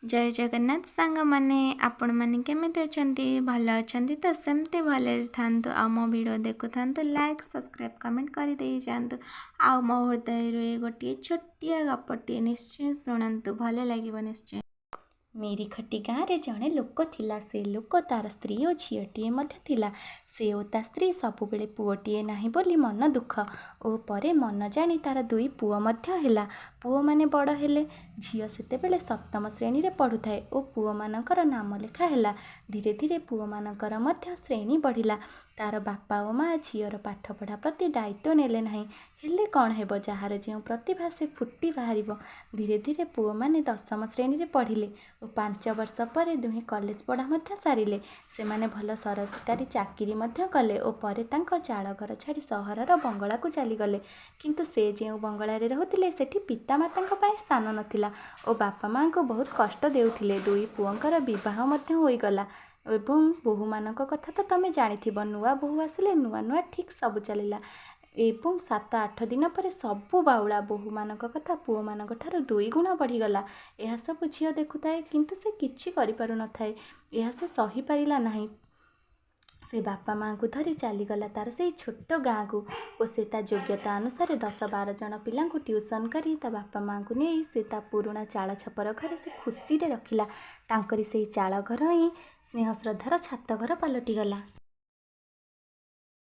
ଜୟ ଜଗନ୍ନାଥ ସାଙ୍ଗମାନେ, ଆପଣମାନେ କେମିତି ଅଛନ୍ତି? ଭଲ ଅଛନ୍ତି ତ? ସେମିତି ଭଲରେ ଥାନ୍ତୁ ଆଉ ମୋ ଭିଡ଼ିଓ ଦେଖୁଥାନ୍ତୁ, ଲାଇକ୍, ସବସ୍କ୍ରାଇବ୍, କମେଣ୍ଟ କରିଦେଇ ଯାଆନ୍ତୁ। ଆଉ ମୋ ହୃଦୟରୁ ଏ ଗୋଟିଏ ଛୋଟିଆ ଗପଟିଏ ନିଶ୍ଚୟ ଶୁଣନ୍ତୁ, ଭଲ ଲାଗିବ ନିଶ୍ଚୟ। ମିରିଖଟି ଗାଁରେ ଜଣେ ଲୋକ ଥିଲା। ସେ ଲୋକ ତାର ସ୍ତ୍ରୀ ଓ ଝିଅଟିଏ ମଧ୍ୟ ଥିଲା। ସେ ଓ ତା ସ୍ତ୍ରୀ ସବୁବେଳେ ପୁଅଟିଏ ନାହିଁ ବୋଲି ମନ ଦୁଃଖ ଓ ପରେ ମନ ଜାଣି ତାର ଦୁଇ ପୁଅ ମଧ୍ୟ ହେଲା। ପୁଅମାନେ ବଡ଼ ହେଲେ। ଝିଅ ସେତେବେଳେ ସପ୍ତମ ଶ୍ରେଣୀରେ ପଢ଼ୁଥାଏ ଓ ପୁଅମାନଙ୍କର ନାମ ଲେଖା ହେଲା। ଧୀରେ ଧୀରେ ପୁଅମାନଙ୍କର ମଧ୍ୟ ଶ୍ରେଣୀ ବଢ଼ିଲା। ତାର ବାପା ଓ ମା ଝିଅର ପାଠପଢ଼ା ପ୍ରତି ଦାୟିତ୍ୱ ନେଲେ ନାହିଁ। ହେଲେ କ'ଣ ହେବ, ଯାହାର ଯେଉଁ ପ୍ରତିଭା ସେ ଫୁଟି ବାହାରିବ। ଧୀରେ ଧୀରେ ପୁଅମାନେ ଦଶମ ଶ୍ରେଣୀରେ ପଢ଼ିଲେ ଓ 5 ବର୍ଷ ପରେ ଦୁହେଁ କଲେଜ ପଢ଼ା ମଧ୍ୟ ସାରିଲେ। ସେମାନେ ଭଲ ସରକାରୀ ଚାକିରି ମଧ୍ୟ କଲେ ଓ ପରେ ତାଙ୍କ ଚାଳଘର ଛାଡ଼ି ସହରର ବଙ୍ଗଳାକୁ ଚାଲିଗଲେ। କିନ୍ତୁ ସେ ଯେଉଁ ବଙ୍ଗଳାରେ ରହୁଥିଲେ, ସେଠି ପିତାମାତାଙ୍କ ପାଇଁ ସ୍ଥାନ ନଥିଲା ଓ ବାପା ମାଆଙ୍କୁ ବହୁତ କଷ୍ଟ ଦେଉଥିଲେ। ଦୁଇ ପୁଅଙ୍କର ବିବାହ ମଧ୍ୟ ହୋଇଗଲା ଏବଂ ବୋହୂମାନଙ୍କ କଥା ତ ତମେ ଜାଣିଥିବ। ନୂଆ ବୋହୂ ଆସିଲେ ନୂଆ ନୂଆ ଠିକ୍ ସବୁ ଚାଲିଲା ଏବଂ 7-8 ଦିନ ପରେ ସବୁ ବାଉଳା। ବୋହୂମାନଙ୍କ କଥା ପୁଅମାନଙ୍କ ଠାରୁ ଦୁଇ ଗୁଣ ବଢ଼ିଗଲା। ଏହା ସବୁ ଝିଅ ଦେଖୁଥାଏ, କିନ୍ତୁ ସେ କିଛି କରିପାରୁନଥାଏ। ଏହା ସେ ସହିପାରିଲା ନାହିଁ। ସେ ବାପା ମାଆଙ୍କୁ ଧରି ଚାଲିଗଲା ତାର ସେଇ ଛୋଟ ଗାଁକୁ ଓ ସେ ତା ଯୋଗ୍ୟତା ଅନୁସାରେ 10-12 ଜଣ ପିଲାଙ୍କୁ ଟ୍ୟୁସନ୍ କରି ତା ବାପା ମାଆଙ୍କୁ ନେଇ ସେ ତା ପୁରୁଣା ଚାଳ ଛପର ଘରେ ସେ ଖୁସିରେ ରଖିଲା। ତାଙ୍କରି ସେଇ ଚାଳ ଘର ହିଁ ସ୍ନେହ ଶ୍ରଦ୍ଧାର ଛାତ ଘର ପାଲଟିଗଲା।